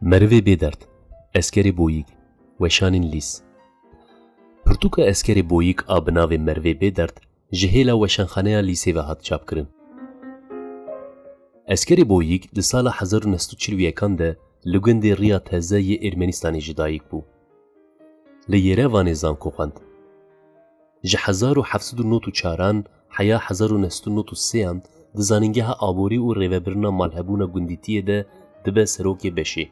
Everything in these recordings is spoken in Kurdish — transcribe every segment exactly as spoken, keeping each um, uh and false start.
Merivê Bêderd, Eskerê Boyîg, Weşanên Lîs. Pirtûka Eskerê Boyîg a bi navê Merivê Bêderd ji hêla weşanxaneya Lîsê ve hat çapkirin. Eskerê Boyîg di sala hezar û neh sed û çil û yekan de li gundê Riya Teze yê Ermenistanê ji dayik bû. Li Yerevanê zanko xwend. Ji hezar û heft sed û nod û çaran heya hezar û neh sed û nod û sêyan di Zanîngeha Aborî û Rêvebirina Malhebûna Gundîtiyê de dibe serokê beşê.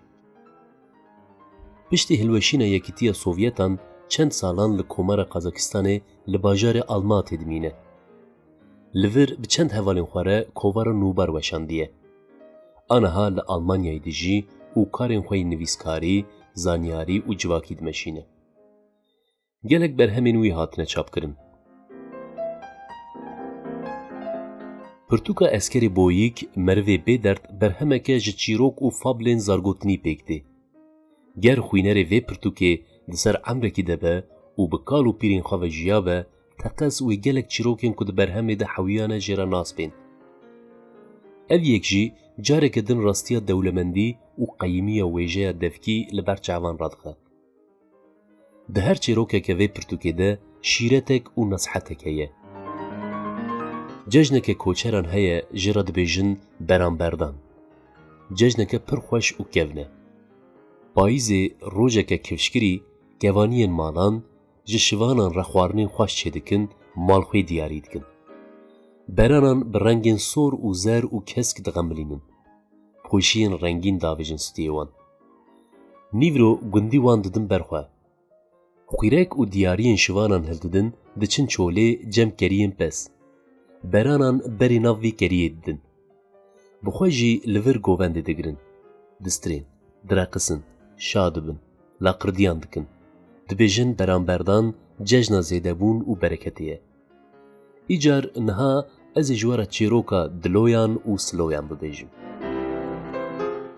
Piştî hilweşîna Yekîtiya Sovyetan çend salan li Komara Qazakistanê li bajarê Almatê dimîne. Li vir bi çend hevalên xwe re kovara Nûbar weşandiye. Aniha li Almanyayê dijî û karên xwe yên nivîskarî, zanyarî û civakî dimeşîne. Gelek berhemên wî hatine çapkirin. Pirtûka Eskerê Boyîg, Merivê Bêderd berhemeke ji çîrok û fablên zargotinî pêk tê. Ger xwînerê vê pirtûkê di ser emrekî de be û bi kal û pîrên xwe ve jiyabe, teqez wê gelek çîrokên ku di berhemê de hewiyane jê re nas bên. Ev yek jî careke din rastiya dewlemendî û qeyimiya wêjeya devkî li ber çavan radixe. Di her çîrokeke vê pirtûkê de şîretek û nesihetek heye. Cejneke koçeran heye, jê re dibêjin Beranberdan. Cejneke pir xweş û kevn e. Payîzê rojeke kifşkirî kevaniyên malan ji şivanan re xwarinên xweş çêdikin, malxwê diyarî dikin. Beranan bi rengên sor û zer û kesk dixemilînin. Poşiyên rengîn davêjin stûyê wan. Nîvro gundî wan didin ber xwe. Xwîrek û diyariyên şivanan hildidin, diçin çolê cem keriyên pez. Beranan berî nav vî keriyê didin. Bi xwe jî li vir govendê digirin. Distirên, direqisin, şa dibin, laqirdiyan dikin. Dibêjin beranberdan cejna zêdebûn û bereketê ye. Îcar niha ez ê ji we re çîroka diloyan û siloyan bibêjim.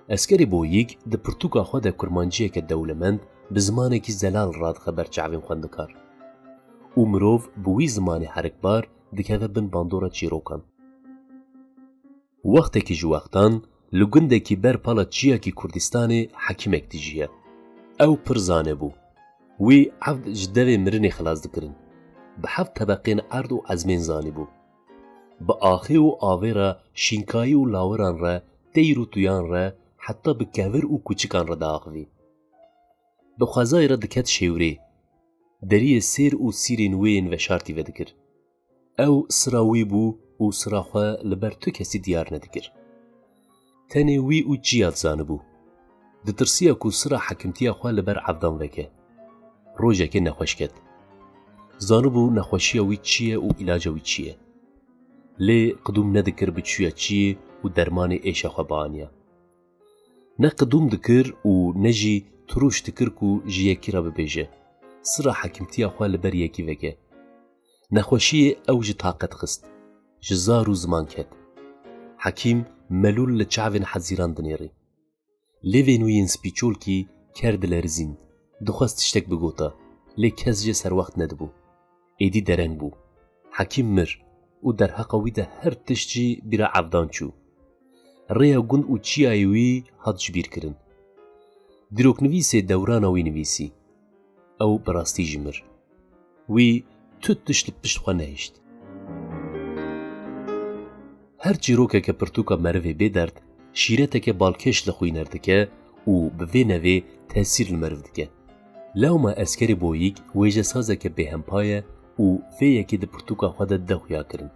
Eskerê Boyîg di pirtûka xwe de kurmanciyeke dewlemend bi zimanekî zelal radixe ber çavên xwendikar û mirov bi wî zimanê herikbar dikeve bin bandora çîrokan. Wextekî ji wextan li gundekî ber pala çiyakî Kurdistanê hekîmek dijiye. Ew pir zane bû. Wî evd ji devê mirinê xilas dikirin. Bi heft tebeqên erd û ezmên zanîbû. Bi axê û avê re, şînkayî û lawiran re, teyr û tuyan re, heta bi kevir û kuçikan re diaxivî. Bi xwezayê re diket şêwrê. Deriyê sêr û sîrên wê yên veşartî vedikir. Ew sira wî bû û sira xwe li ber tu kesî diyar nedikir. Tenê wî û çiya dizanibû. Ditirsiya ku sira hekimtiya xwe li ber evdan veke. Rojekê nexweş ket. Zanibû nexweşiya wî çi ye û îlaca wî çi ye. Lê qidûm nedikir bi çûya çiyê û dermanê êşa xwe bianiya. Ne qidûm dikir û ne jî tirûş dikir ku ji yekî re bibêje, sira hekimtiya xwe li ber yekî veke. Nexweşiyê ew ji taqet xist. Ji zar û ziman ket. Hekîm melûl li çavên hezîran dinêrî. Lêvên wî yên spîçolkî ker dilerizîn. Dixwest tiştek bigota, lê kes jê serwext nedibû. Êdî dereng bû. Hekîm mir û derheqa wî de her tişt jî bîra evdan çû. Rêya gund û çiyayê wî hat jibîrkirin. Dîroknivîsê dewrana wî nivîsî. Ew bi rastî jî mir. Wî tu tişt li pişt xwe nehişt. Her çîrokeke pirtûka Merivê Bêderd şîreteke balkêş li xwîner dike û bi vê nevê tesîr li meriv dike. Lewma Eskerê Boyîg wêjesazeke bêhempa ye û vê yekê di pirtûka xwe de de xuya kirin.